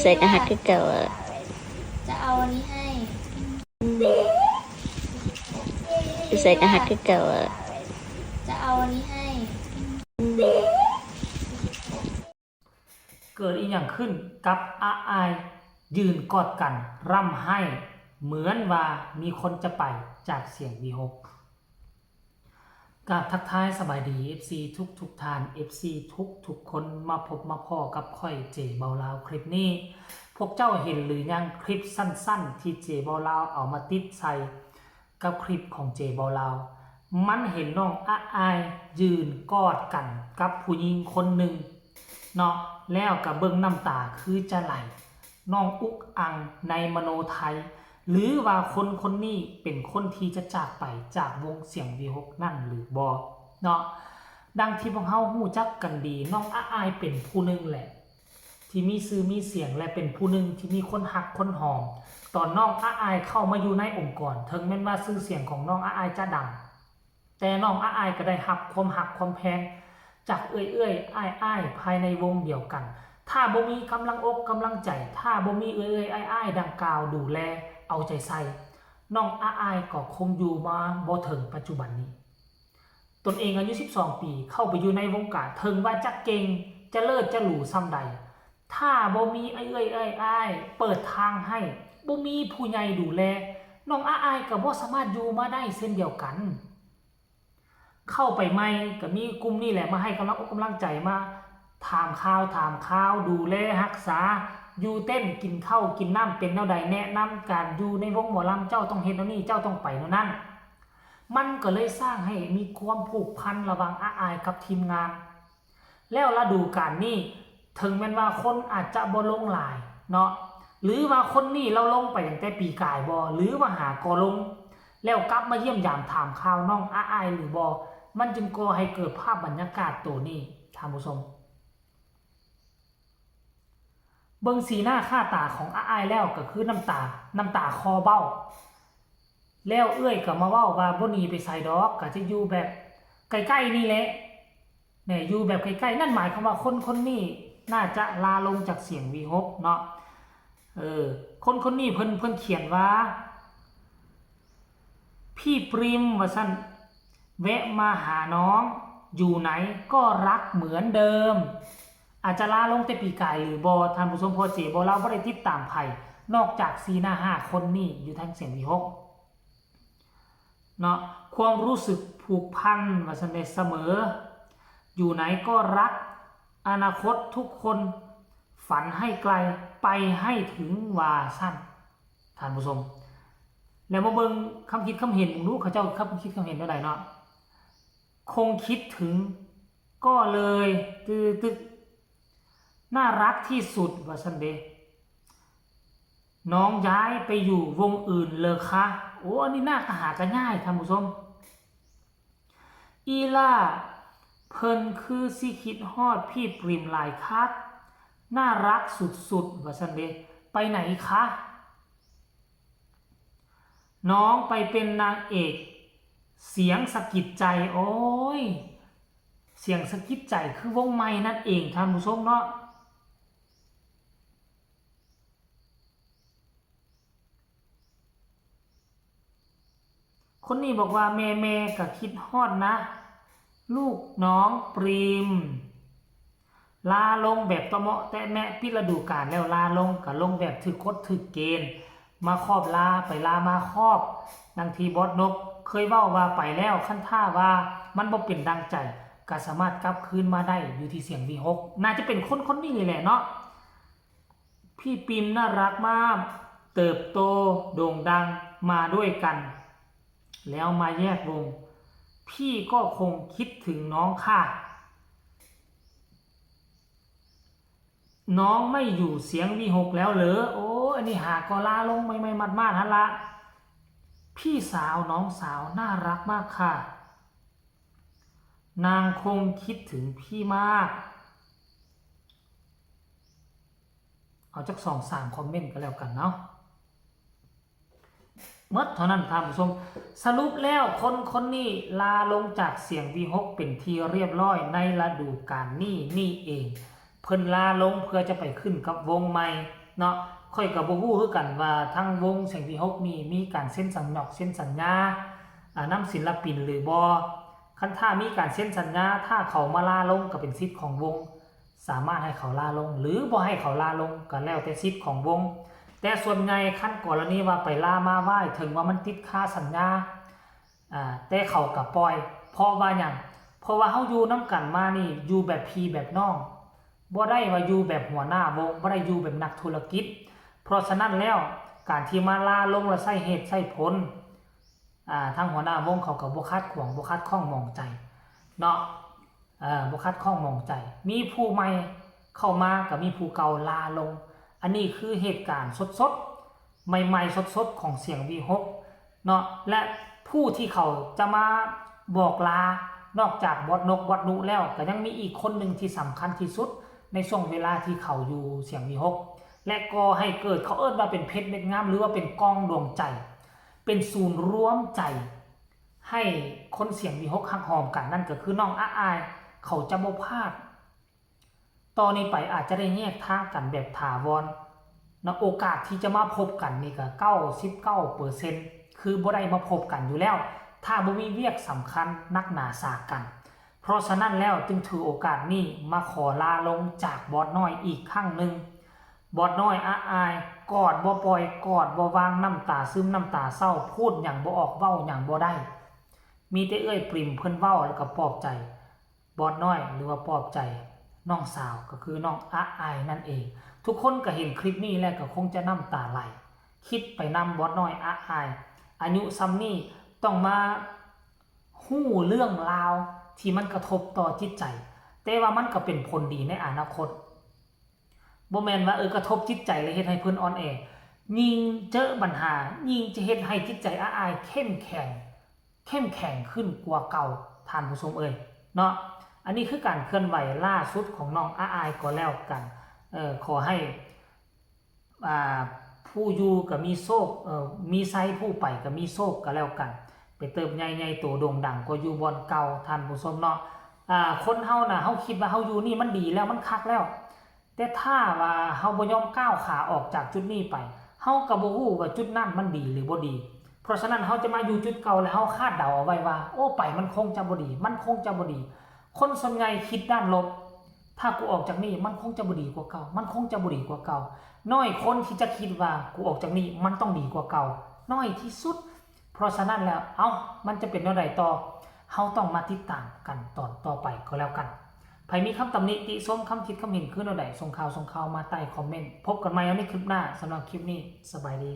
ໃສກໍຮັກຄືເກົ່າອະ ຈະເອົາອັນນີ້ໃຫ້ ຢູ່ໃສກໍຮັກຄືເກົ່າອະ ຈະເອົາອັນນີ້ໃຫ້ ເກີດອີ່ຫຍັງຂຶ້ນກັບອາອ້າຍຢືນກອດກັນຮ່ຳໄຫ້ ເໝືອນວ່າມີຄົນຈະໄປຈາກສຽງວີຫົກ? ກາບທັກທາຍສະບາຍດີ ເອັຟຊີ ທຸກໆທ່ານ ເອັຟຊີ ທຸກໆຄົນ ມາພົບມາພໍ້ກັບຂ້ອຍ ເຈ ເບົາລາວ ຄລິບນີ້ ພວກເຈົ້າເຫັນຫຼືຍັງ? ຄລິບສັ້ນໆທີ່ ເຈ ເບົາລາວ ເອົາມາຕິດໃສ່ກັບຄລິບຂອງ ເຈ ເບົາລາວ ມັນເຫັນນ້ອງອາອ້າຍຢືນກອດກັນກັບຜູ້ຍິງຄົນໜຶ່ງເນາະ ແລ້ວກະເບິ່ງນ້ຳຕາຄືຈະໄຫຼ. ນ້ອງອຸກອັ່ງໃນມະໂນໄທ ຫຼືວ່າຄົນຄົນນີ້ເປັນຄົນທີ່ຈະຈາກໄປຈາກວົງສຽງວີຫົກນັ້ນຫຼືບໍ່ເນາະ? ດັ່ງທີ່ພວກເຮົາຮູ້ຈັກກັນດີ ນ້ອງອາອ້າຍເປັນຜູ້ໜຶ່ງແຫຼະ ທີ່ມີຊື່ມີສຽງ ແລະ ເປັນຜູ້ໜຶ່ງທີ່ມີຄົນຮັກຄົນຫອມ. ຕອນນ້ອງອາອ້າຍເຂົ້າມາຢູ່ໃນອົງກອນ ເຖິງແມ່ນວ່າຊື່ສຽງຂອງນ້ອງອາອ້າຍຈະດັງ ແຕ່ນ້ອງອາອ້າຍກໍໄດ້ຮັບຄວາມຮັກຄວາມແພງຈາກເອື້ອຍໆ ອ້າຍໆ ພາຍໃນວົງດຽວກັນ. ຖ້າບໍ່ມີກຳລັງອົກກຳລັງໃຈ, ຖ້າບໍ່ມີເອື້ອຍໆ ອ້າຍໆ ດັ່ງກ່າວດູແລເອົາໃຈໃສ່, ນ້ອງອາອ້າຍກໍຄົງຢູ່ມາບໍ່ເຖິງປັດຈຸບັນນີ້. ຕົນເອງອາຍຸສິບສອງປີ ເຂົ້າໄປຢູ່ໃນວົງການ ເຖິງວ່າຈະເກັ່ງ, ຈະເລີດ, ຈະຫຼູສ່ຳໃດ, ຖ້າບໍ່ມີເອື້ອຍໆ ອ້າຍໆ ເປີດທາງໃຫ້, ບໍ່ມີຜູ້ໃຫຍ່ດູແລ, ນ້ອງອາອ້າຍກໍບໍ່ສາມາດຢູ່ມາໄດ້ເຊັ່ນດຽວກັນ. ເຂົ້າໄປໃໝ່ກໍມີກຸ່ມນີ້ແຫຼະມາໃຫ້ກຳລັງອົກກຳລັງໃຈ, ມາຖາມຂ່າວຖາມຄາວ, ດູແລຮັກສາ, ຢູ່ເຕັ້ນ, ກິນເຂົ້າກິນນ້ຳເປັນແນວໃດ, ແນະນຳການຢູ່ໃນວົງໝໍລຳ, ເຈົ້າຕ້ອງເຮັດແນວນີ້, ເຈົ້າຕ້ອງໄປແນວນັ້ນ. ມັນກໍເລີຍສ້າງໃຫ້ມີຄວາມຜູກພັນລະຫວ່າງອາອ້າຍກັບທີມງານ. ແລ້ວລະດູການນີ້ ເຖິງແມ່ນວ່າຄົນອາດຈະບໍ່ລົງຫຼາຍເນາະ ຫຼືວ່າຄົນນີ້ລາວລົງໄປຕັ້ງແຕ່ປີກາຍບໍ່ ຫຼືວ່າຫາກໍລົງ ແລ້ວກັບມາຢ້ຽມຢາມຖາມຂ່າວນ້ອງອາອ້າຍຫຼືບໍ່, ມັນຈຶ່ງກໍ່ໃຫ້ເກີດພາບບັນຍາກາດໂຕນີ້ ທ່ານຜູ້ຊົມ. ເບິ່ງສີໜ້າຄ່າຕາຂອງອາອ້າຍແລ້ວກໍຄືນ້ຳຕາ, ນ້ຳຕາຄໍເບົ້າ. ແລ້ວເອື້ອຍກໍມາເວົ້າວ່າບໍ່ໜີໄປໃສດອກ, ກໍຈະຢູ່ແບບໃກ້ໆນີ້ແຫຼະ, ແມ່ນ ຢູ່ແບບໃກ້ໆ. ນັ້ນໝາຍຄວາມວ່າຄົນຄົນນີ້ໜ້າຈະລາລົງຈາກສຽງວີຫົກເນາະ. ເອີ ຄົນຄົນນີ້ເພິ່ນ, ເພິ່ນຂຽນວ່າ ພີ່ປຣິມ ວ່າຊັ້ນ, ແວະມາຫານ້ອງ, ຢູ່ໄຫນກໍຮັກເໝືອນເດີມ. ອາດຈະລາລົງແຕ່ປີກາຍຫຼືບໍ່ ທ່ານຜູ້ຊົມ, ເພາະເຈ ບໍ່ ລາວບໍ່ໄດ້ຕິດຕາມໃຜ ນອກຈາກສີ່ໜ້າຫ້າຄົນນີ້ຢູ່ທາງສຽງວີຫົກເນາະ. ຄວາມຮູ້ສຶກຜູກພັນ ວ່າຊັ້ນເດ ສະເໝີ, ຢູ່ໄຫນກໍຮັກ, ອະນາຄົດທຸກຄົນ, ຝັນໃຫ້ໄກ, ໄປໃຫ້ເຖິງ ວ່າຊັ້ນ ທ່ານຜູ້ຊົມ. ແລ້ວມາເບິ່ງຄຳຄິດຄຳເຫັນເບິ່ງດູ ເຂົາເຈົ້າຄຳຄິດຄຳເຫັນແນວໃດເນາະ? ຄົງຄິດເຖິງ ກໍເລີຍ ຕຶກໆ ໜ້າຮັກທີ່ສຸດ ວ່າຊັ້ນເດ. ນ້ອງຍ້າຍໄປຢູ່ວົງອື່ນເລີຄະ? ໂອ້ ອັນນີ້ໜ້າກະຫາກະຍາກ ທ່ານຜູ້ຊົມ. ອີ່ຫຼ້າ ເພິ່ນຄືຊິຄິດຮອດພີ່ປຣິມຫຼາຍຄັກ, ໜ້າຮັກສຸດໆ ວ່າຊັ້ນເດ. ໄປໄຫນຄະ? ນ້ອງໄປເປັນນາງເອກສຽງສະກິດໃຈ. ໂອ້ຍ ສຽງສະກິດໃຈຄືວົງໃໝ່ນັ້ນເອງ ທ່ານຜູ້ຊົມເນາະ. ຄົນນີ້ບອກວ່າ ແມ່ໆ ກະຄິດຮອດນະ ລູກນ້ອງປຣິມ. ລາລົງແບບຕະເມາະແຕະແມະ ປິດລະດູການແລ້ວລາລົງ ກະລົງແບບຖືກກົດຖືກເກນ ມາຄອບລາ ໄປລາມາຄອບ. ດັ່ງທີ່ບອສນົກເຄີຍເວົ້າວ່າ ໄປແລ້ວ ຄັນຖ້າວ່າມັນບໍ່ເປັນດັ່ງໃຈ ກະສາມາດກັບຄືນມາໄດ້ ຢູ່ທີ່ສຽງວີຫົກ. ໜ້າຈະເປັນຄົນຄົນນີ້ນີ້ແຫຼະເນາະ. ພີ່ປຣິມໜ້າຮັກມາກ ເຕີບໂຕໂດ່ງດັງມາດ້ວຍກັນ ແລ້ວມາແຍກວົງ ພີ່ກໍຄົງຄິດເຖິງນ້ອງຄ່ະ. ນ້ອງໄມ່ຢູ່ສຽງວີຫົກແລ້ວເລີ? ໂອ້ ອັນນີ້ຫາກໍລາລົງໃໝ່ໆ ໝາດໆ ຫັ້ນລະ. ພີ່ສາວ ນ້ອງສາວໜ້າຮັກມາກຄ່ະ. ນາງຄົງຄິດເຖິງພີ່ມາກ. ເອົາຈັກສອງສາມຄອມເມັນກໍແລ້ວກັນເນາະ. ໝົດເທົ່ານັ້ນທ່ານຜູ້ຊົມ. ສະຫຼຸບແລ້ວ ຄົນຄົນນີ້ລາລົງຈາກສຽງວີຫົກເປັນທີ່ຮຽບຮ້ອຍໃນລະດູການນີ້ນີ້ເອງ. ເພິ່ນລາລົງເພື່ອຈະໄປຂຶ້ນກັບວົງໃໝ່. ເນາະ ຂ້ອຍກໍບໍ່ຮູ້ຄືກັນວ່າທາງວົງສຽງວີຫົກນີ້ມີການເຊັນສັນຍອກເຊັນສັນຍາ ອາ ນຳສິນລະປິນຫຼືບໍ່. ຄັນຖ້າມີການເຊັນສັນຍາ ຖ້າເຂົາມາລາລົງກໍເປັນສິດຂອງວົງ ສາມາດໃຫ້ເຂົາລາລົງ ຫຼື ບໍ່ໃຫ້ເຂົາລາລົງກໍແລ້ວແຕ່ສິດຂອງວົງ. ແຕ່ສ່ວນໃຫຍ່ຄັນກໍລະນີວ່າໄປລາມາວາຍ ເຖິງວ່າມັນຕິດຄາສັນຍາ ອາ ແຕ່ເຂົາກໍປ່ອຍ ເພາະວ່າຫຍັງ? ເພາະວ່າເຮົາຢູ່ນຳກັນມານີ້ ຢູ່ແບບພີ່ແບບນ້ອງ ບໍ່ໄດ້ວ່າຢູ່ແບບຫົວໜ້າວົງ ບໍ່ໄດ້ຢູ່ແບບນັກທຸລະກິດ. ເພາະສະນັ້ນແລ້ວ ການທີ່ມາລາລົງແລ້ວໃຊ້ເຫດໃຊ້ຜົນ ອາ ທາງຫົວໜ້າວົງເຂົາກໍບໍ່ຂັດຂວາງ ບໍ່ຂັດຂ້ອງໝອງໃຈເນາະ ເອີ ບໍ່ຂັດຂ້ອງໝອງໃຈ ມີຜູ້ໃໝ່ເຂົ້າມາກໍມີຜູ້ເກົ່າລາລົງ. ອັນນີ້ຄືເຫດການສົດໆ ໃໝ່ໆສົດໆຂອງສຽງວີຫົກເນາະ ແລະ ຜູ້ທີ່ເຂົາຈະມາບອກລາ ນອກຈາກບອດນົກ ບອດນຸແລ້ວ ກໍຍັງມີອີກຄົນໜຶ່ງທີ່ສຳຄັນທີ່ສຸດໃນຊ່ວງເວລາທີ່ເຂົາຢູ່ສຽງວີຫົກ ແລະ ກໍ່ໃຫ້ເກີດ ເຂົາເອີ້ນວ່າເປັນເພັດເມັດງາມ ຫຼືວ່າເປັນກ່ອງດວງໃຈ ເປັນສູນລວມໃຈໃຫ້ຄົນສຽງວີຫົກຮັກຫອມກັນ ນັ້ນກໍຄືນ້ອງອາອາຍ ເຂົາຈະບໍ່ພາດ. ຕໍ່ນີ້ໄປອາດຈະໄດ້ແຍກທາງກັນແບບຖາວອນເນາະ ໂອກາດທີ່ຈະມາພົບກັນນີ້ກໍເກົ້າສິບເກົ້າເປີເຊັນ ຄືບໍ່ໄດ້ມາພົບກັນຢູ່ແລ້ວ ຖ້າບໍ່ມີວຽກສຳຄັນໜັກໜາສາກັນ. ເພາະສະນັ້ນແລ້ວຈຶ່ງຖືໂອກາດນີ້ມາຂໍລາລົງຈາກບອດນ້ອຍອີກຄັ້ງໜຶ່ງ. ບອດນ້ອຍອາອາຍ ກອດບໍ່ປ່ອຍ ກອດບໍ່ວາງ ນ້ຳຕາຊຶມ ນ້ຳຕາເສົ້າ ພູດຫຍັງບໍ່ອອກ ເວົ້າຫຍັງບໍ່ໄດ້ ມີແຕ່ເອື້ອຍປຣິມເພິ່ນເວົ້າ ແລ້ວກໍປອບໃຈ ບອດນ້ອຍ ຫຼືວ່າປອບໃຈນ້ອງສາວ ກໍຄືນ້ອງອາອາຍນັ້ນເອງ. ທຸກຄົນກໍເຫັນຄລິບນີ້ແລ້ວກໍຄົງຈະນ້ຳຕາໄຫຼ ຄິດໄປນຳ ບອດນ້ອຍອາອາຍ ອາຍຸຊ່ຳນີ້ຕ້ອງມາຮູ້ເລື່ອງລາວທີ່ມັນກະທົບຕໍ່ຈິດໃຈ ແຕ່ວ່າມັນກໍເປັນຜົນດີໃນອະນາຄົດ. ບໍ່ແມ່ນວ່າ ເອີ ກະທົບຈິດໃຈແລ້ວເຮັດໃຫ້ເພິ່ນອ່ອນແອ ຍິ່ງເຈີບັນຫາ ຍິ່ງຈະເຮັດໃຫ້ຈິດໃຈອາອາຍເຂັ້ມແຂງ ເຂັ້ມແຂງຂຶ້ນກວ່າເກົ່າ ທ່ານຜູ້ຊົມເອີຍເນາະ. ອັນນີ້ຄືການເຄື່ອນໄຫວລ່າສຸດຂອງນ້ອງອາອາຍກໍແລ້ວກັນ ເອີ ຂໍໃຫ້ ອ່າ ຜູ້ຢູ່ກໍມີໂຊກ ເອີ ມີໄຊ ຜູ້ໄປກໍມີໂຊກກໍແລ້ວກັນ ໄປເຕີບໃຫຍ່ ໃຫຍ່ໂຕໂດ່ງດັງກວ່າຢູ່ບ່ອນເກົ່າ ທ່ານຜູ້ຊົມເນາະ. ອ່າ ຄົນເຮົານະ ເຮົາຄິດວ່າເຮົາຢູ່ນີ້ມັນດີແລ້ວ ມັນຄັກແລ້ວ ແຕ່ຖ້າວ່າເຮົາບໍ່ຍອມກ້າວຂາອອກຈາກຈຸດນີ້ໄປ ເຮົາກໍບໍ່ຮູ້ວ່າຈຸດນັ້ນມັນດີຫຼືບໍ່ດີ. ເພາະສະນັ້ນເຮົາຈະມາຢູ່ຈຸດເກົ່າ ແລະ ເຮົາຄາດເດົາເອົາໄວ້ວ່າ ໂອ້ ໄປມັນຄົງຈະບໍ່ດີ ມັນຄົງຈະບໍ່ດີ. ຄົນສ່ວນໃຫຍ່ຄິດດ້ານລົບ ຖ້າກູອອກຈາກນີ້ມັນຄົງຈະບໍ່ດີກວ່າເກົ່າ ມັນຄົງຈະບໍ່ດີກວ່າເກົ່າ. ນ້ອຍຄົນທີ່ຈະຄິດວ່າ ກູອອກຈາກນີ້ມັນຕ້ອງດີກວ່າເກົ່າ ນ້ອຍທີ່ສຸດ. ເພາະສະນັ້ນແລ້ວ ເອົ້າ ມັນຈະເປັນແນວໃດຕໍ່ ເຮົາຕ້ອງມາຕິດຕາມກັນຕອນຕໍ່ໄປກໍແລ້ວກັນ. ໃຜມີຄຳຕຳໜິຕິຊົມ ຄຳຄິດຄຳເຫັນຄືແນວໃດ ສົ່ງຂ່າວ ສົ່ງຂ່າວມາໃຕ້ຄອມເມັນ. ພົບກັນໃໝ່ໃນຄລິບໜ້າ ສຳລັບຄລິບນີ້ ສະບາຍດີ.